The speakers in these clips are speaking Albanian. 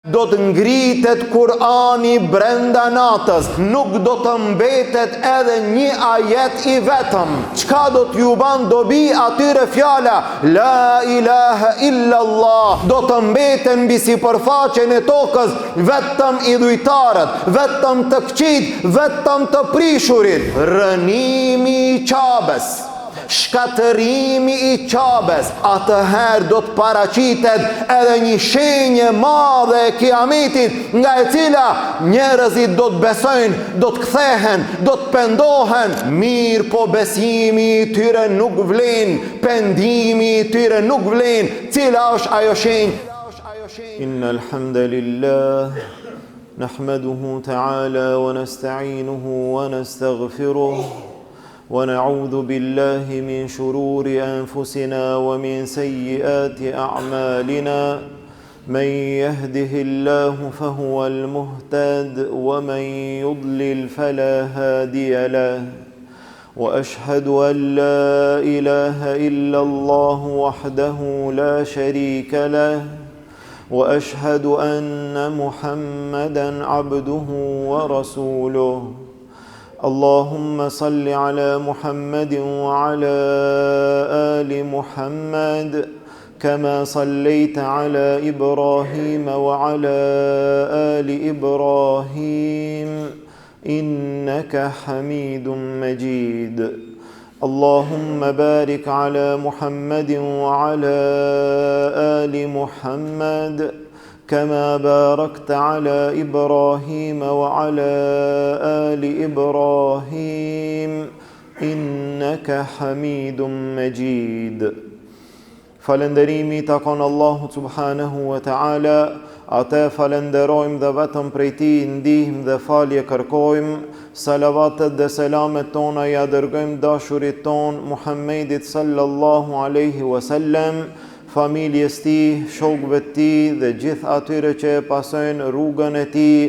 Do të ngritet Kur'ani brenda natës, nuk do të mbetet edhe një ajet i vetëm. Çka do t'ju ban dobi atyre fjala La ilaha illa Allah, do të mbeten mbi sipërfaqen e tokës vetëm idhujtarët, vetëm të këqijtë, vetëm të prishurit. Rrënimi i Qabes. Shkatërrimi i Qabes, atëherë do të paraqitet edhe një shenjë e madhe e Kiametit, nga e cila njerëzit do të besojnë, do të kthehen, do të pendohen, mirëpo besimi i tyre nuk vlen, pendimi i tyre nuk vlen. Cila është ajo shenjë? Innal hamdalillah nahmaduhu ta'ala wa nasta'inuhu wa nastaghfiruh ونعوذ بالله من شرور أنفسنا ومن سيئات أعمالنا من يهده الله فهو المهتد ومن يضلل فلا هادي له واشهد ان لا اله الا الله وحده لا شريك له واشهد ان محمدا عبده ورسوله اللهم صل على محمد وعلى ال محمد كما صليت على ابراهيم وعلى ال ابراهيم انك حميد مجيد اللهم بارك على محمد وعلى ال محمد كما باركت على ابراهيم وعلى ال ابراهيم انك حميد مجيد Falënderimi i takon Allahut subhanahu wa ta'ala, atë e falënderojmë dhe vetëm prej tij ndihmë dhe falje kërkojmë, salavatet dhe selamet tona ia dërgojmë dashurit tonë Muhammedit sallallahu alaihi wasallam, familjes tij, shokëve të tij dhe gjithë atyre që e pasojnë rrugën e tij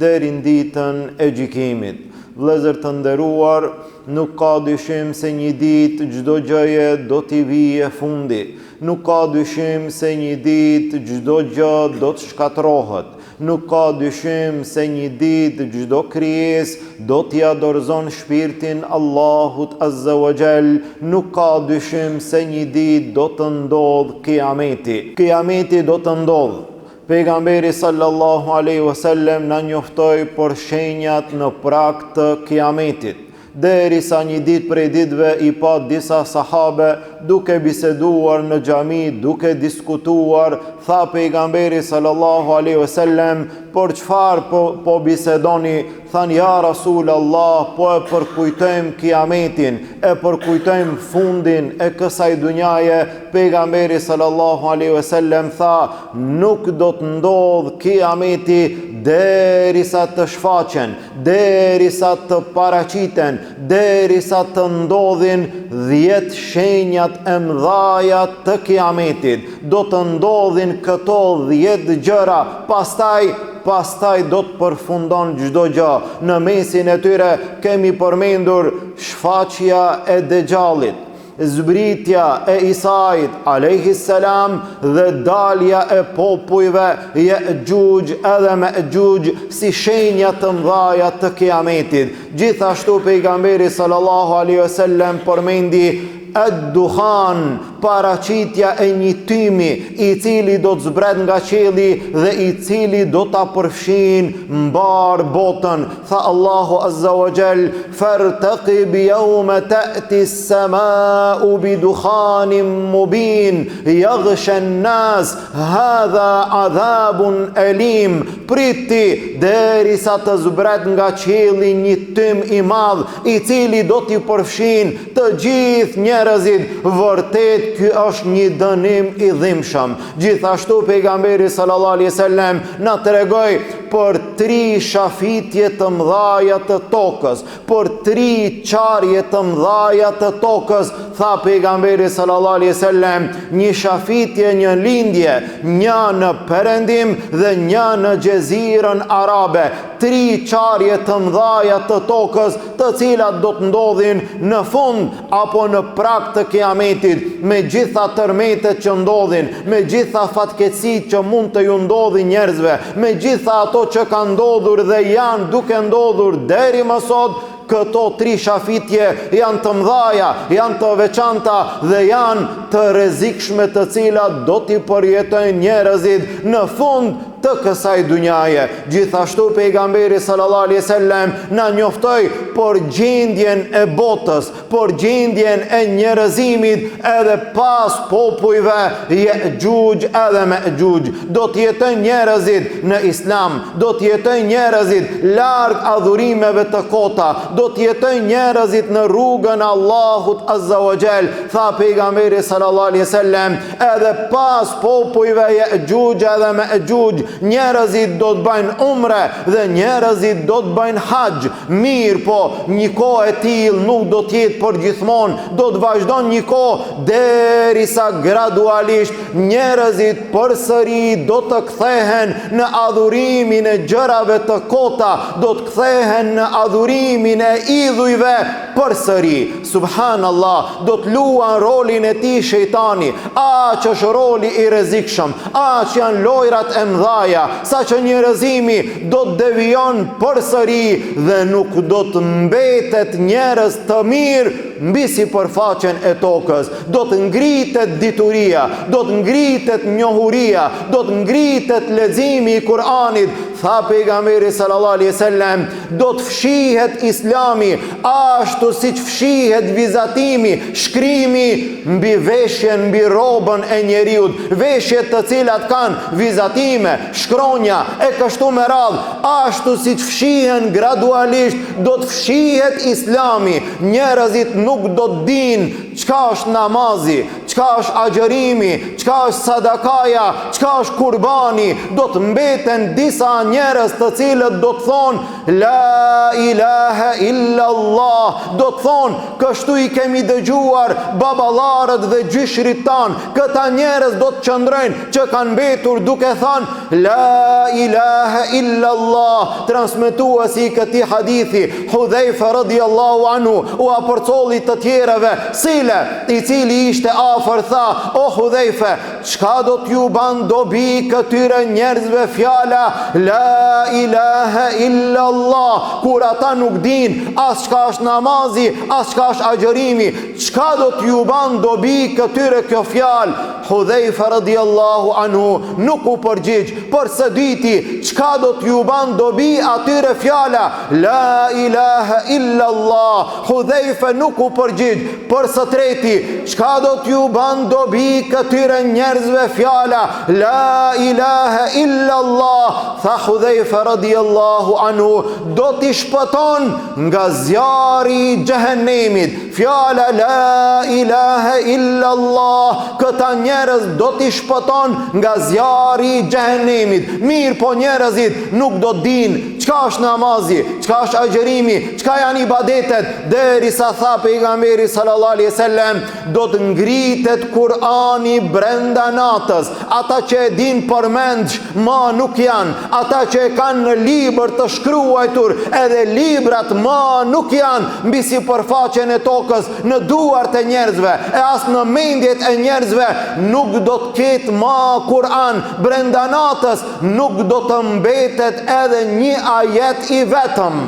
deri në ditën e gjykimit. Vëllezër të nderuar, nuk ka dyshim se një ditë çdo gjëje do t'i vijë fundi. Nuk ka dyshim se një ditë çdo gjë do të shkatërrohet. Nuk ka dyshim se një ditë çdo krijesë do t'ia dorëzon shpirtin Allahut Azza wa Jall, nuk ka dyshim se një ditë do të ndodhë Kijameti. Kijameti do të ndodhë. Pejgamberi sallallahu alaihi wasallam na njoftoi për shenjat në prag të Kijametit. Derisa një ditë prej ditëve i pa disa sahabe duke biseduar në xhami, duke diskutuar, tha pejgamberi sallallahu alaihi wasallam, për çfarë po, po bisedoni? Thanë ja Rasul Allah, po e përkujtojmë kiametin, e përkujtojmë fundin e kësaj dunjaje. Pejgamberi sallallahu alaihi wasallam tha, nuk do të ndodhë kiameti derisa të shfaqen derisa të paraqiten, derisa të ndodhin 10 shenjat e mdhaja të kiametit. Do të ndodhin këto 10 gjëra, pastaj pastaj do të përfundon çdo gjë. Në mesin e tyre kemi përmendur shfaqja e Dexhallit, Zbritja e Isait, alejhi selam, dhe dalja e popujve Jexhuxh edhe Mexhuxh si shenja të mdhaja të Kiametit. Gjithashtu pejgamberi sallallahu alaihi wasallam përmendi Ed-Duhan, paraqitja e një tymi i cili do të zbret nga qielli dhe i cili do ta përfshin mbarë botën. Tha Allahu Azza wa Jall, "Fartaqib yawma ta'ti as-sama'u bi dukhanin mubin, yaghsha an-nas, hadha 'adhabun alim." Prit ti derisa të zbret nga qielli një tym i madh, i cili do t'i përfshin të gjithë njerëzit. Vërtet ky është një dënim i dhimbshëm. Gjithashtu pejgamberi sallallahu alaihi wasallam na tregoi për tri shafitje të mdhaja të tokës, për tri çarje të mdhaja të tokës, tha pejgamberi sallallahu alaihi wasallam, një shafitje në lindje, një në perëndim dhe një në xhezirën arabe. Tri çarje të mdhaja të tokës, të cilat do të ndodhin në fund apo në prag të Kiametit, me gjitha tërmetet që ndodhin, me gjitha fatkeqësitë që mund të ju ndodhin njerëzve, me gjitha ato që kanë ndodhur dhe janë duke ndodhur deri më sot, këto tri shafitje janë të mdhaja, janë të veçanta dhe janë të rrezikshme të cilat do t'i përjetojnë njerëzit në fund të kësaj dunjaje. Gjithashtu pejgamberi sallallahu alaihi wasallam na njoftoi për gjendjen e botës, për gjendjen e njerëzimit edhe pas popujve Jexhuxh edhe Mexhuxh. Do të jetojnë njerëzit në Islam, do të jetojnë njerëzit larg adhurimeve të kota, do të jetojnë njerëzit në rrugën e Allahut Azza wa Jall, tha pejgamberi sallallahu alaihi wasallam, Edhe pas popujve Jexhuxh edhe Mexhuxh, njerëzit do të bëjnë umre dhe njerëzit do të bëjnë haxh. Mirëpo, një kohë e tillë nuk do të jetë për gjithmonë, do të vazhdon një kohë derisa gradualisht njerëzit përsëri do të kthehen në adhurimin e gjërave të kota, do të kthehen në adhurimin e idhujve përsëri. Subhanallah, do të luan rolin e tij shejtani, aq është roli i rrezikshëm, aq janë lojrat e mdhaja, saqë njerëzimi do të devijon përsëri dhe nuk do të mbetet njerëz të mirë mbi sipërfaqen e tokës. Do të ngritet dituria, do të ngritet njohuria, do të ngritet leximi i Kur'anit, tha pejgamberi sallallahu alaihi wasallam, do të fshihet Islami ashtu siç fshihet vizatimi, shkrimi mbi veshjen, mbi rrobën e njeriut, veshjet të cilat kanë vizatime, shkronja e kështu me radhë, ashtu siç fshihen gradualisht, do të fshihet Islami, njerëzit nuk do të dinë çka është namazi, çka është agjërimi, çka është sadakaja, çka është kurbani, do të mbeten disa njerëz të cilët do të thonë La ilahe illa Allah, do të thonë kështu i kemi dëgjuar baballarët dhe gjyshrit tanë, këta njerëz do të qëndrojnë që kanë mbetur duke thënë La ilahe illa Allah, transmetuesi i këtij hadithi, Hudhejfe radiallahu anhu, ua përcolli të tjerëve, Sile, i cili ishte afër tha, o Hudhejfe, çka do t'ju ban dobi këtyre njerëzve fjala La ilahe illa Allah, kur ata nuk dinë as çka është namazi, as çka është agjërimi, çka do t'ju ban dobi këtyre kjo fjalë? Hudhejfe radiallahu anhu nuk u përgjigj, për së dyti, çka do t'ju ban dobi atyre fjala La ilahe illa Allah, Hudhejfe nuk u përgjigj, për së treti, çka do t'ju ban dobi këtyre njerëzve fjala, la ilahe illa Allah, tha Hudhejfe radiallahu anhu, do t'i shpëton nga zjarri i xhehenemit, fjala la ilahe illa Allah, këta njerëz do t'i shpëton nga zjarri i xhehenemit, mirëpo njerëzit nuk do dinë, çka është namazi, çka është agjërimi, Çka janë ibadetet? Derisa tha pejgamberi sallallahu alaihi wasallam, do të ngritet Kur'ani brenda natës. Ata që e dinë përmendsh, ma nuk janë. Ata që e kanë në libër të shkruajtur, edhe librat ma nuk janë mbi sipërfaqen e tokës, në duart e njerëzve, e as në mendjet e njerëzve nuk do të ketë ma Kur'an brenda natës, nuk do të mbetet edhe një ajet i vetëm.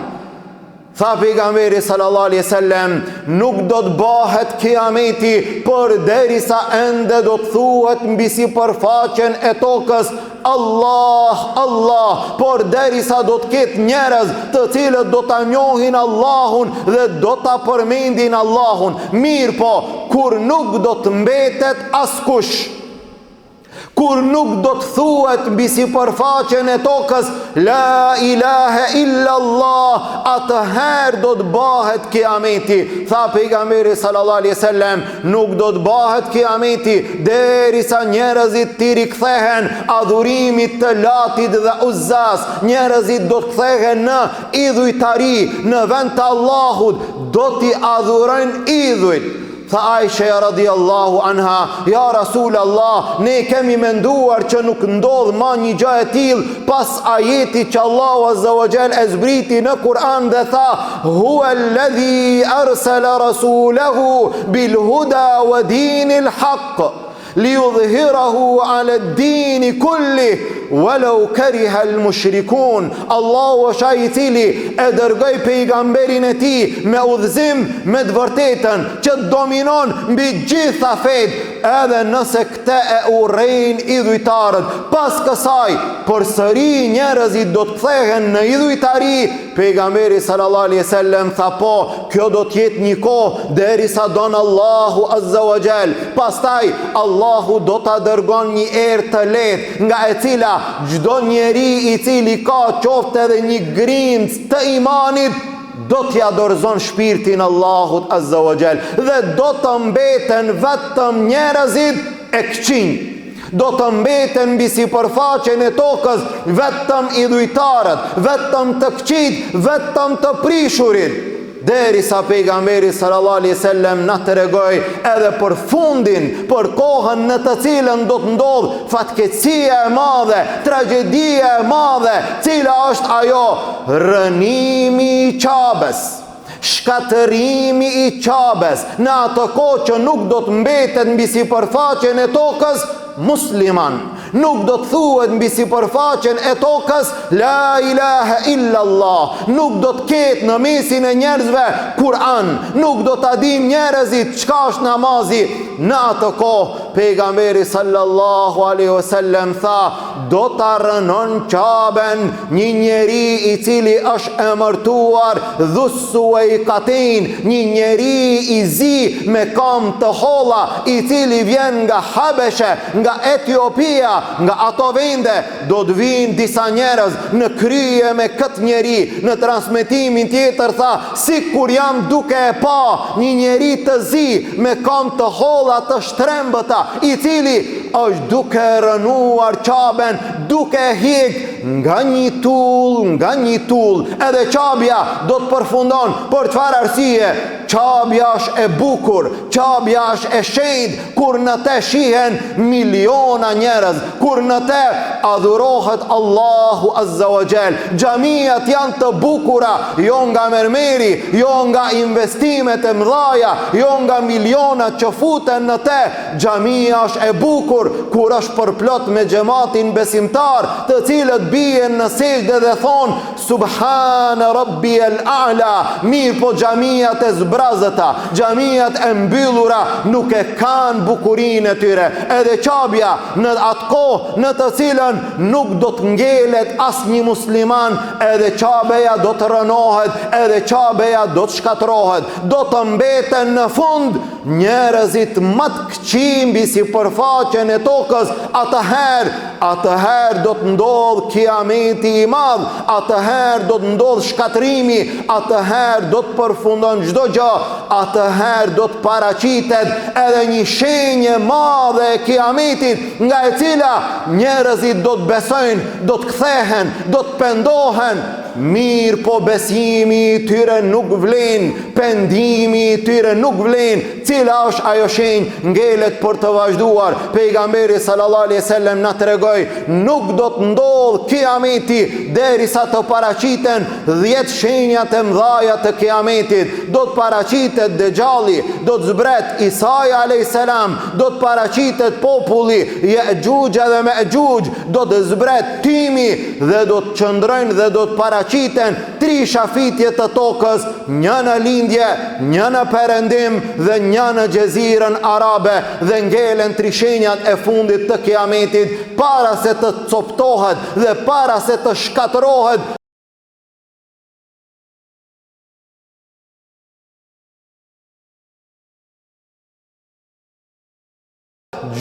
Tha pejgamberi sallallahu alaihi wasallam, nuk do të bahet kiameti përderisa ende do të thuhet mbi sipërfaqen e tokës Allah, Allah, përderisa do të ketë njerëz të cilët do ta njohin Allahun dhe do ta përmendin Allahun. Mirëpo, kur nuk do të mbetet askush, Kur nuk do të thuhet mbi sipërfaqen e tokës La ilahe illa Allah, atëherë do të bahet kiameti. Tha pejgamberi sallallahu alaihi wasallam, nuk do të bahet kiameti derisa njerëzit t'i rikthehen adhurimit të Latit dhe Uzzas. Njerëzit do të kthehen në idhujtari, në vend të Allahut, do t'i adhurojnë idhujt. Tha Aisha radiallahu anha, ja Rasul Allah, ne kemi menduar që nuk ndodh ma një gjë e tillë pas ajetit që Allahu azza wa jall e zbriti në Kur'an dhe tha, huwa alladhi arsala rasulahu bil huda wa dinil haqq liyudhhirahu ala ad-din kulli walau kariha al-mushrikun. Allahu është ai i cili e dërgoi pejgamberin e tij me udhëzim me të vërtetën që dominon mbi gjitha fetë, edhe nëse këtë e urrejnë idhujtarët. Pas kësaj, përsëri njerëzit do të kthehen në idhujtari Pejgamberi sallallahu alaihi wasallam tha po, kjo do të jetë një kohë derisa don Allahu azza wa jall. Pastaj Allahu do ta dërgon një erë të lehtë nga e cila çdo njeri i cili ka qoftë edhe një grimcë të imanit do t'ia dorëzon shpirtin Allahut azza wa jall dhe do të mbeten vetëm njerëzit e këqinj. Do të mbeten mbi sipërfaqen e tokës vetëm idhujtarët, vetëm të këqijtë, vetëm të prishurit. Derisa pejgamberi sallallahu alaihi wasallam na tregoi edhe për fundin, për kohën në të cilën do të ndodhë fatkeqësia e madhe, tragjedia e madhe, cila është ajo rrënimi i Qabes. Shkatërrimi i Qabes në atë kohë që nuk do të mbetet mbi sipërfaqen e tokës musliman, nuk do të thuhet mbi sipërfaqen e tokës la ilaha illa Allah, nuk do të ketë në mesin e njerëzve Kur'an, nuk do ta dinë njerëzit çka është namazi. Në atë kohë pejgamberi sallallahu alaihi wasallam tha, do ta rrënon Qaben një njeri i cili është emërtuar Dhussuejkatin, një njeri i zi me kamë të holla, i cili vjen nga Habeshe, nga Etiopia, nga ato vende, do të vijnë disa njerëz në krye me këtë njeri. Në transmetimin tjetër tha, sikur jam duke e pa një njeri të zi me kamë të holla të shtrembëta, i cili është duke rrënuar Qaben, duke e hjek nga një tullë, nga një tullë, edhe Qabja do të përfundon, për çfarë arsye? Qabja është e bukur, Qabja është e shenjtë, kur në te shihen miliona njerëz, kur në te adhurohet Allahu Azza wa Jall. Xhamiat janë të bukura, jo nga mermeri, jo nga investimet e mëdhaja, jo nga milionat që futen në te. Xhamia është e bukur kur është përplot me xhematin besimtar, të cilët bien në sexhde dhe thonë Subhane Rabbi el A'la, mirëpo xhamiat e zbrazëta, xhamiat e mbyllura nuk e kanë bukurinë e tyre. Edhe Qabja në atë kohë në të cilën nuk do të ngelet asnjë musliman, edhe Qabeja do të rrënohet, edhe Qabeja do të shkatërrohet, do të mbeten në fund njerëzit më të këqij mbi sipërfaqen e tokës, atëherë, atëherë do të ndodhë kiameti i madh, atëherë do të ndodhë shkatërrimi, atëherë do të përfundon çdo gjë, atëherë do të paraqitet edhe një shenjë e madhe e kiametit, nga e cila njerëzit do të besojnë, do të kthehen, do të pendohen, Mirëpo besimi i tyre nuk vlen, pendimi i tyre nuk vlen, cila është ajo shenjë ngelet për të vazhduar. Pejgamberi sallallahu alaihi wasallam na tregoi, nuk do të ndodhë kiameti derisa të paraqiten 10 shenjat e mëdhaja të kiametit. Do të paraqitet Dexhalli, do të zbret Isai alayhis salam, do të paraqitet populli Jexhuxh dhe Mexhuxh, do të zbret tymi dhe do të qëndrojnë dhe do të paraqiten tri shafitje të tokës, një në lindje, një në perëndim dhe një në Xhezirën Arabe dhe ngelen tri shenjat e fundit të Kiametit para se të coptohet dhe para se të shkatërrohet.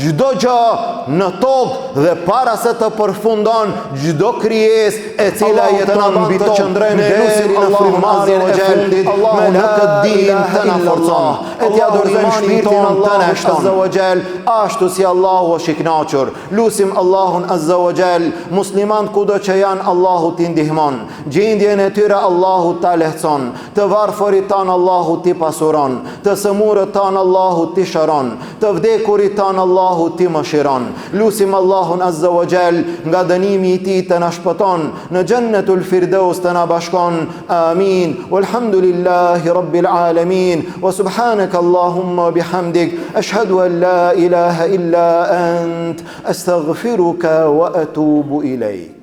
Çdo. çdo gjë në tokë dhe para se të përfundon çdo krijesë e cila jeton mbi tokë. Qëndrojmë deri në frymëmarrjen e fundit me në këtë din të na forcon. E t'ia dorëzojmë shpirtin të na shton. Azza wa Jall, ashtu si Allahu është i kënaqur. Lusim Allahun Azza wa Jall, muslimanët kudo që janë Allahu t'i ndihmon. Gjendjen e tyre Allahu ta lehtëson. Të varfërit tanë Allahu t'i pasuron, të sëmurët tanë Allahu t'i shëron, të vdekurit tanë Allahu t'i mëshiron. Lusim Allahun Azza wa Jall nga dënimi i tij të na shpëton, në Xhennetul Firdeus të na bashkon. Amin. Walhamdulillahi Rabbil Alamin. Wa subhanaka Allahumma bihamdik ashhadu an la ilaha illa ant astaghfiruka wa atubu ilaik.